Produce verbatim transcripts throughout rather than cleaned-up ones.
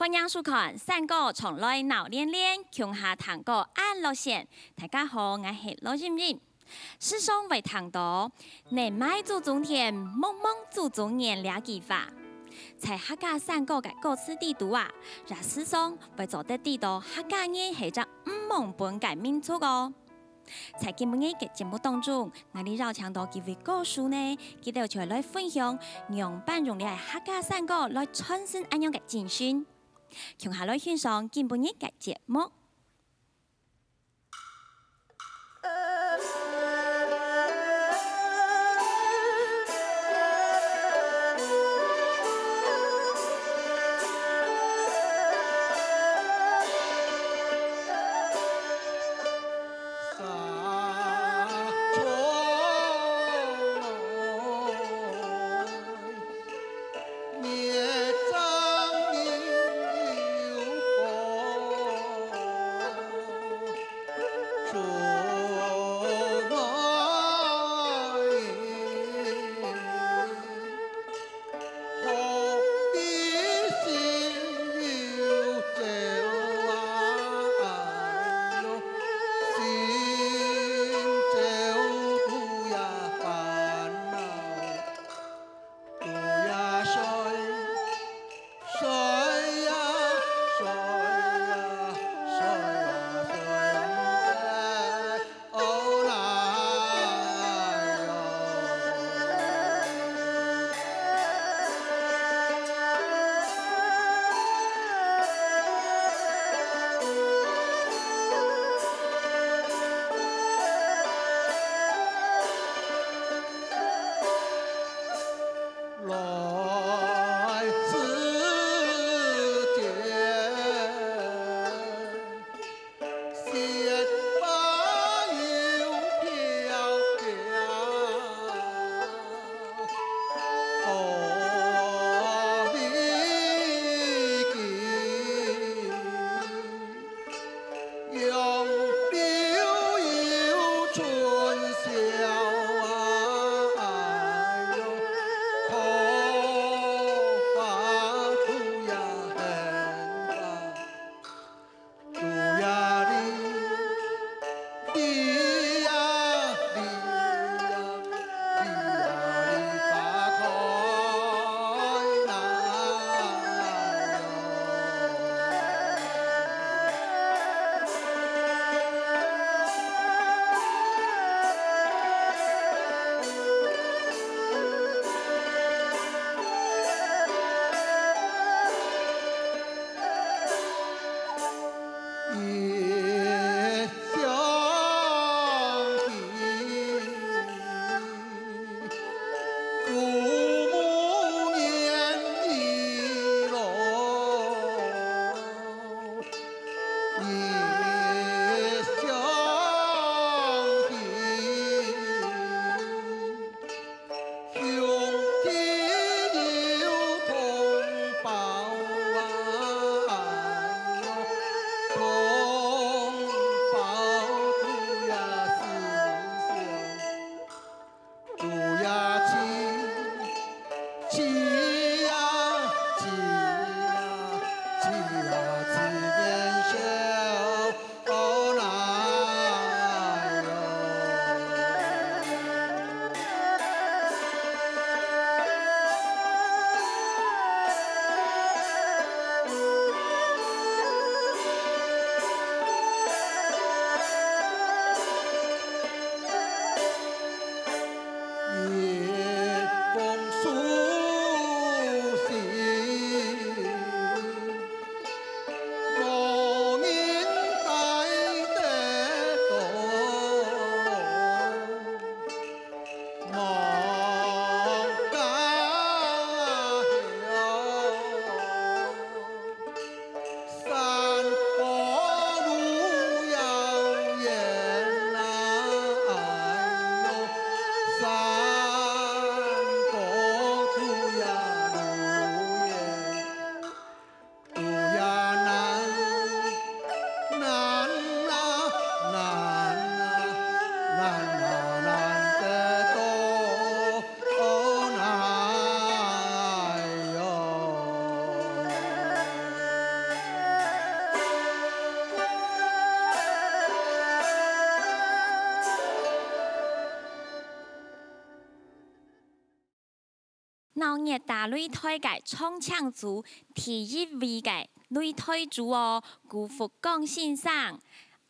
歡迎收看山歌唱來鬧連連，共下聽歌恁樂仙。大家好，𠊎係羅音音。時常會聽到，「年邁祖宗田，望望祖宗眼」這句話。在客家山歌个歌詞裡肚啊，也時常會做得知到客家人係隻毋忘本个民族哦。 在今晡日个節目當中，𠊎俚邀請到幾位歌手呢，佢兜就會來分享仰般用這客家山歌來傳承恁樣个精神。共下來欣賞今晡日个節目。鬧熱打擂台个唱青組第一位个擂台主哦，辜福光先生。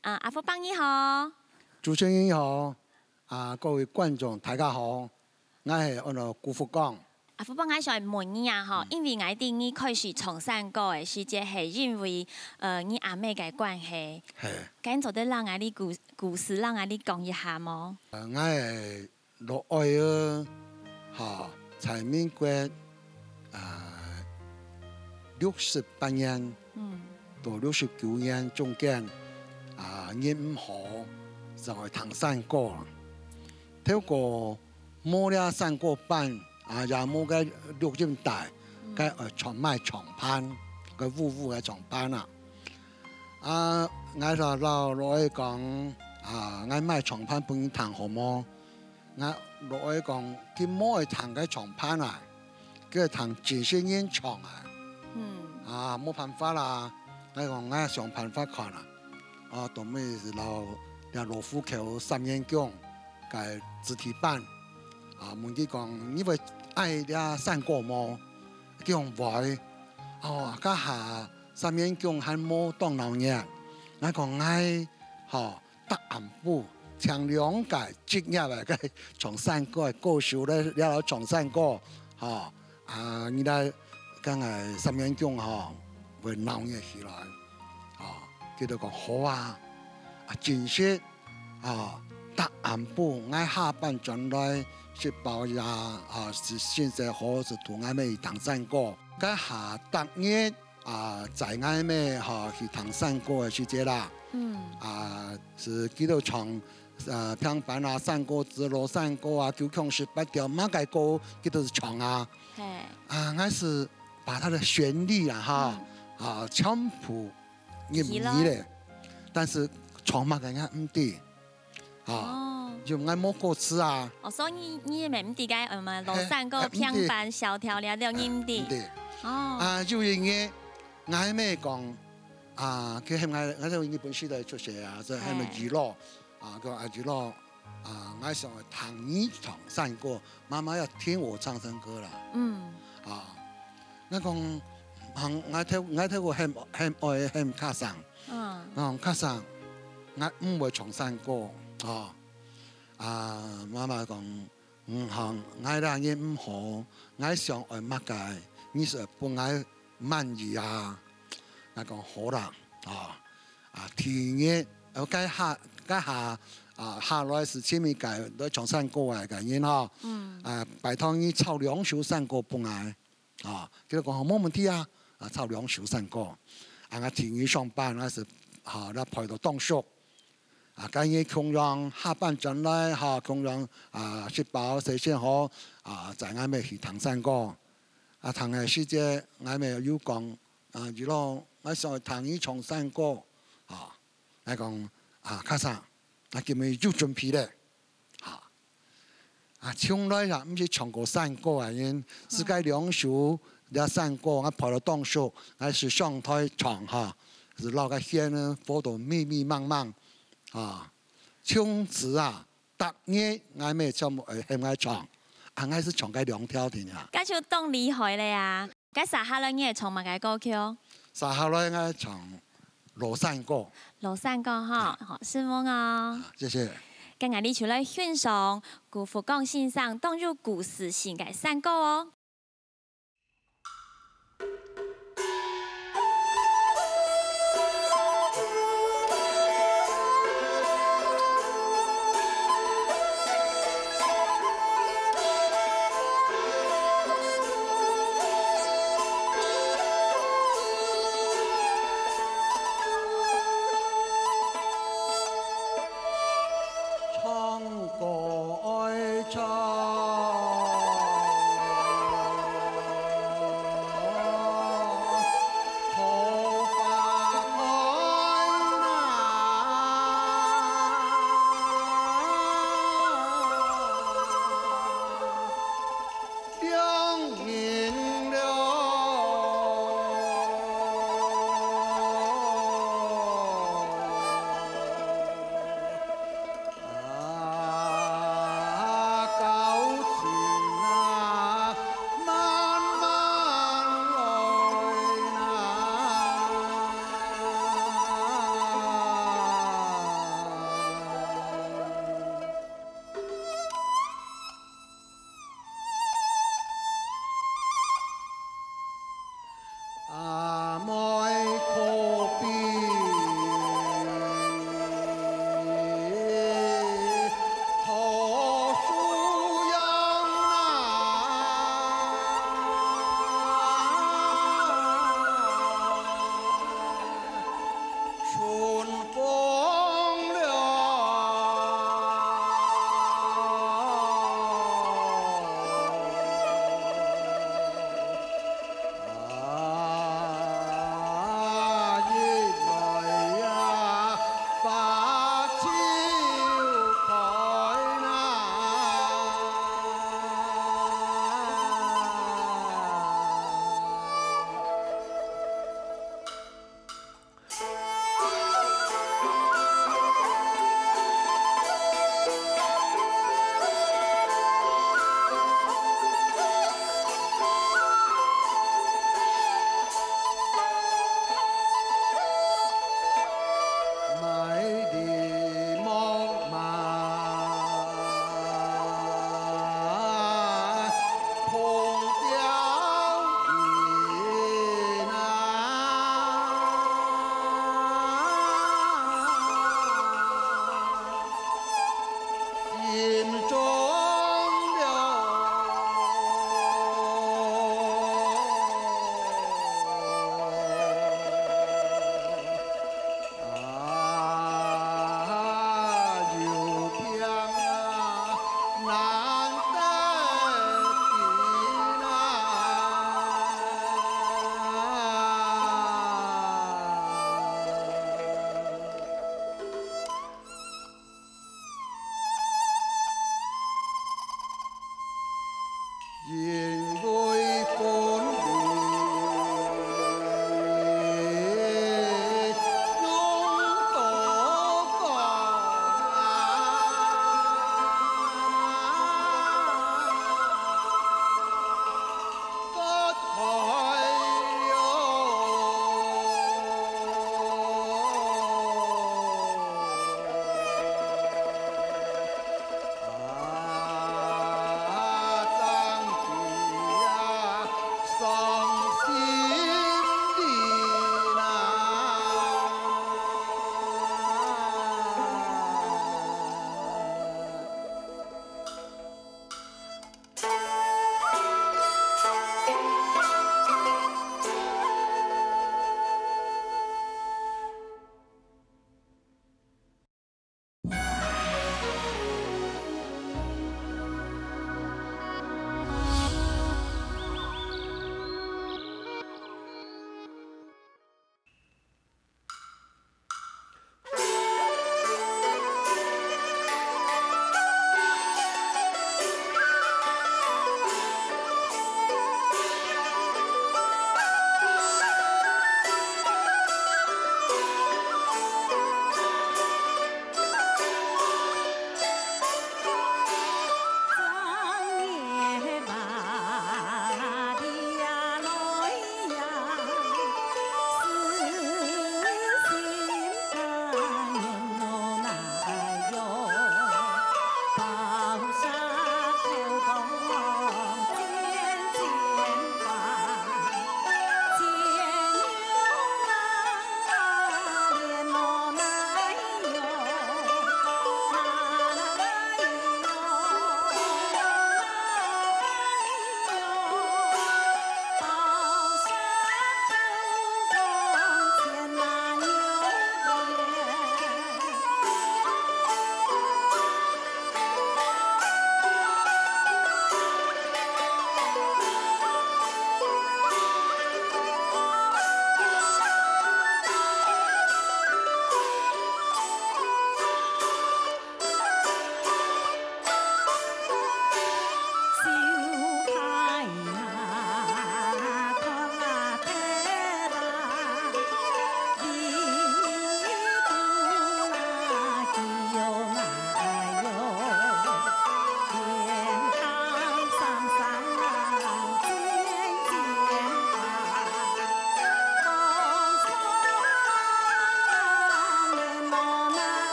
啊，阿福伯你好。主持人你好，啊，各位觀眾大家好，𠊎係安到辜福光。阿福伯，𠊎想問你啊吼，嗯。因為𠊎知你開始唱山歌个時節係因為，呃，你阿姆个關係。係。敢做得摎𠊎知故，故事摎𠊎知講一下無？呃，𠊎个 老外仔，吼，在民國，啊，六十八年，嗯。到六十九年中間，啊，人毋好，就愛聽山歌。頭過無這山歌班，啊，也無該錄音帶，嗯。該愛唱賣唱片，該嗚嗚个唱片啊。啊，𠊎就摎老外講，啊，𠊎賣唱片分你聽好無？ 𠊎老外講，佢無愛聽該唱片啊，佢愛聽真實人唱啊。嗯。啊，無辦法啦，𠊎講𠊎想辦法看啊。啊，到尾係摎這羅浮宮三元宮个子弟班，啊，問佢講，你會愛這山歌無？佢講會。哦，該下三元宮還無當鬧熱。𠊎講𠊎，吼， 逐暗晡請兩個職業个該唱山歌个歌手來，來唱山歌，吼，啊，你來，該个三元宮吼，會鬧熱起來，吼，佢就講好啊，啊，真實，啊，逐暗晡𠊎下班轉來，食飽夜，啊，食，食食好，就同𠊎姆去聽山歌，該下逐日 啊，載𠊎姆吼去聽山歌个時節啦。嗯。啊，係佢兜唱，啊，平板啊，山歌子、老山歌啊，九腔十八調，麼个歌佢兜唱啊。嘿。啊，𠊎係把佢个旋律啊，哈，嗯。啊，全部認得咧，但是唱麼个𠊎毋知。 啊，哦。就𠊎無歌詞啊。哦，所以你，你也毋知該，嗯，老山歌、嘿，毋知。平板、小調了，了，你毋知。毋知。哦。啊，有一日，𠊎姆講，啊，佢喊𠊎，𠊎在日本時代出世啊，所以喊𠊎二老，啊，講啊，二老，啊，𠊎想聽你唱山歌，媽媽要聽我唱山歌啦。嗯。啊，𠊎講，啊，𠊎頭，𠊎頭過喊，喊愛喊卡桑。 嗯。講卡桑，𠊎毋會唱山歌，吼。啊，媽媽講，嗯，好，𠊎這人毋好，𠊎想愛麼个，你係愛分𠊎滿意啊。𠊎講好啦，啊，啊，第二日，呃，該下，該下，啊，下來係請一個來唱山歌个人吼。嗯。啊，拜託你抄兩首山歌分𠊎。 啊，佢就講，好，無問題啊，啊，抄兩首山歌。啊，𠊎第二日上班，𠊎係，啊，來排到當熟。啊，該日共樣下班轉來，哈，共樣，啊，食飽洗身好，啊，載𠊎姆去聽山歌。啊，聽个時節，𠊎姆又講，啊，二老，𠊎想聽你唱山歌。啊，𠊎講，啊，卡桑，𠊎今日有準備咧。 哈。啊，從來也毋識唱過山歌个人，係該兩首這山歌，𠊎排到當熟，𠊎係上台唱哈，係摎該弦呢，拨到密密麻麻，啊，從此啊，逐日𠊎姆全部會喊𠊎唱，啊，𠊎係唱該兩條定啊。該就當厲害咧啊！ 該續下來你會唱麼个歌曲？續下來𠊎唱老山歌。老山歌哈，好，承蒙哦。啊，謝謝。該𠊎俚就來欣賞辜福光先生當有故事性个山歌哦。空调音啊，心中了。啊，有病啊，难得病啊。因为分离，永不讲啊。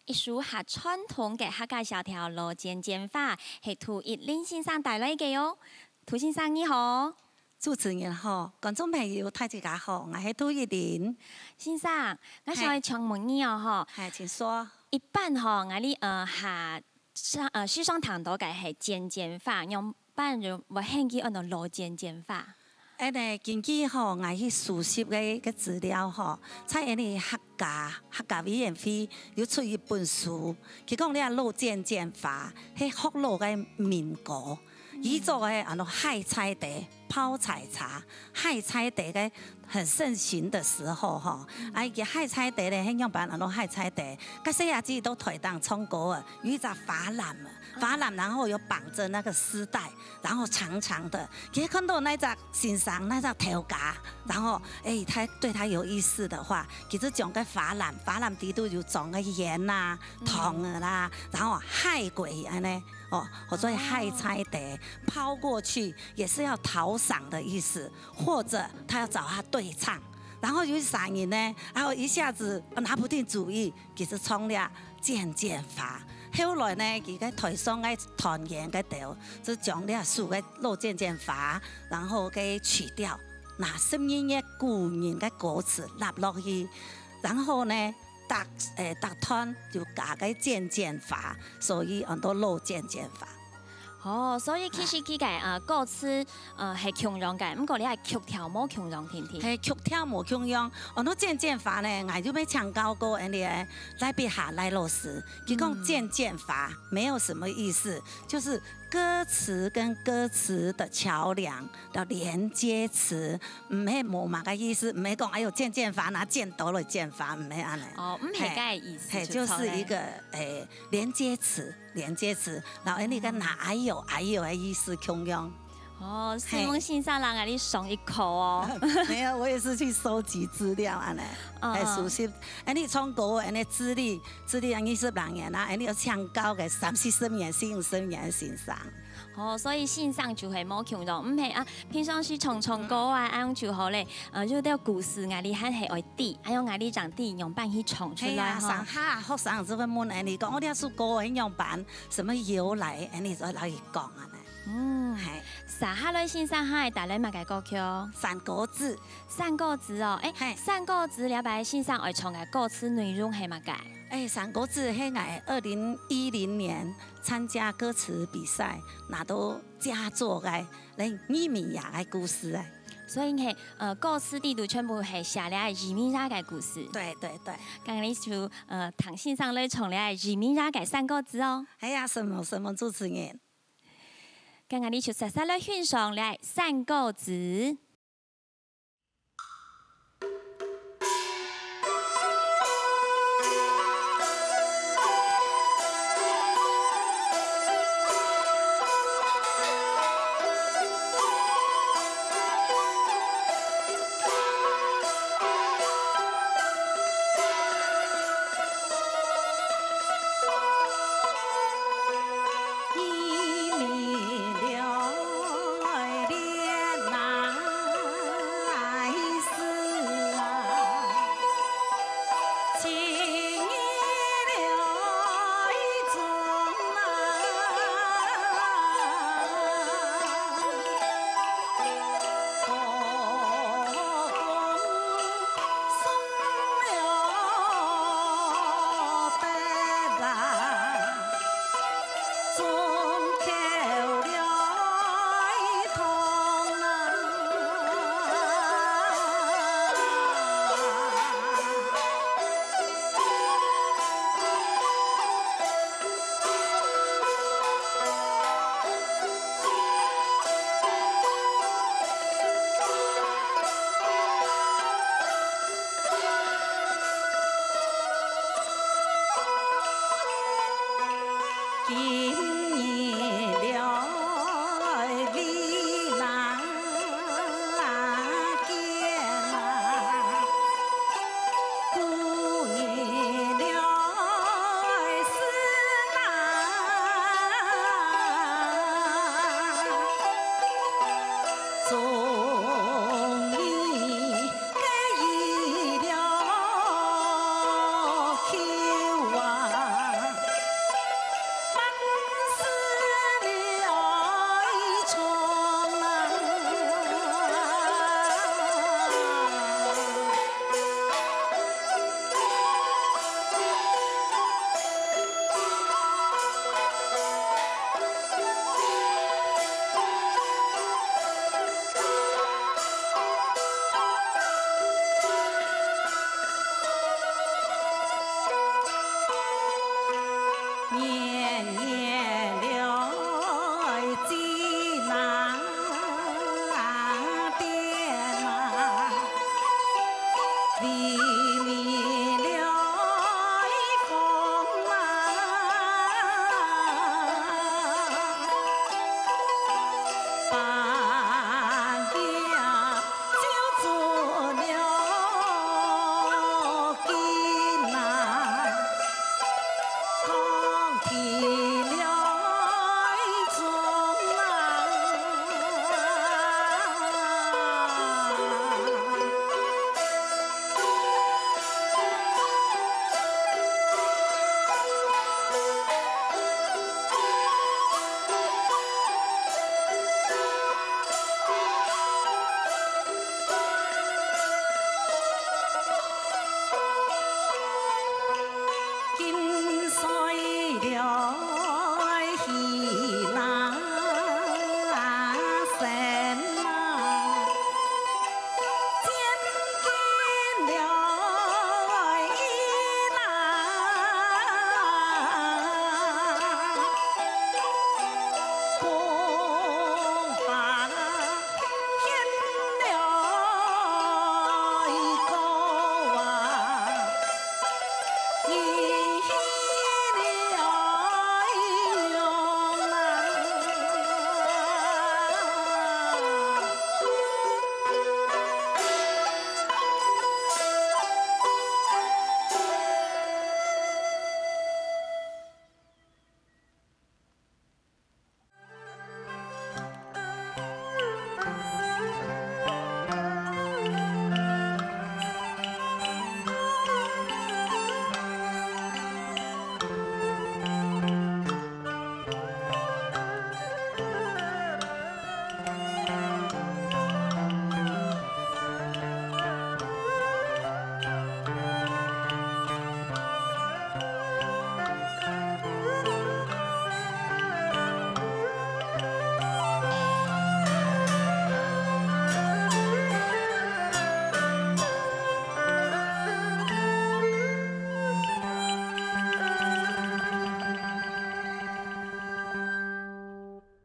一首較傳統个客家小調《老剪剪花》，係涂一麟先生帶來个哦。涂先生你好。主持人好，觀眾朋友大家好，𠊎係涂一麟。先生，𠊎想要請問你哦吼，係，請說。一般吼，𠊎俚呃下上呃時常聽到个係剪剪花，仰般人會喊佢安到老剪剪花？ 恁呢，根據吼，𠊎去收集个个資料吼，在𠊎俚客家客家委員會有出一本書，佢講這老剪剪花係學老个民歌，以早个安到海菜茶、泡菜茶，海菜茶个很盛行的時候吼，啊，佢海菜茶咧，係仰般安到海菜茶，該細阿姊到台頂唱歌啊，有一隻花籃啊，花籃然後有綁著那個絲帶， 然後長長的，佢看到該隻先生，該隻頭家，然後，欸，他對他有意思的話，佢就將該花籃，花籃底肚有裝个鹽啦、糖仔啦，然後海菜恁呢，哦，或者海菜茶，拋過去也是要討賞的意思，或者他要找他對唱，然後有一儕人呢，然後一下子拿不定主意， 佢就唱這剪剪花。後來呢，佢个台上个團員个兜，就將這首个老剪剪花，然後个曲調，拿十二月古人个歌詞納落去，然後呢，逐，欸，逐段就加个剪剪花，所以安到老剪剪花。哦，所以其實佢个呃歌詞呃係共樣个，毋過這个曲調無共樣，定定。係，曲調無共樣。 安到剪剪花呢，𠊎就有請教過𠊎俚个賴碧霞賴老師，佢講剪剪花沒有什麼意思，就是歌詞跟歌詞的橋樑的連接詞，毋係無麼个意思，毋係講哎喲剪剪花拿剪刀來剪花，毋係恁呢。哦，毋係該个意思，係，就係一個，欸，連接詞，連接詞，然後𠊎俚个拿哎喲哎喲个意思共樣。 哦，承蒙先生摎𠊎俚上一課哦。沒有，我也是去收集資料恁呢，嗯，來熟悉。恁呢唱歌，恁呢資歷，資歷恁呢二十零年啦，恁呢有請教个三四十年、四五十年个先生。哦，所以先生就係無共樣，毋係啊，平常時唱唱歌啊，恁樣就好咧。呃，有兜故事𠊎俚還係愛知，還有𠊎俚正知仰般去唱出來吼。係啊，上下學生就會問恁呢講，哦，這首歌係仰般，什麼由來，恁呢就摎佢講恁呢。 嗯，係。續下來先生還會帶來麼个歌曲？山歌子。山歌子哦，欸，係。山歌子這擺先生愛唱个歌詞內容係麼个？欸，山歌子係𠊎二零一零年參加歌詞比賽拿到佳作个，來移民爺个故事欸。所以係，呃，歌詞底肚全部係寫這个移民爺个故事。對，對，對。該𠊎俚就，呃，聽先生來唱這个移民爺个山歌子哦。係啊，承蒙，承蒙主持人。 該𠊎俚就煞煞來欣賞這山歌子。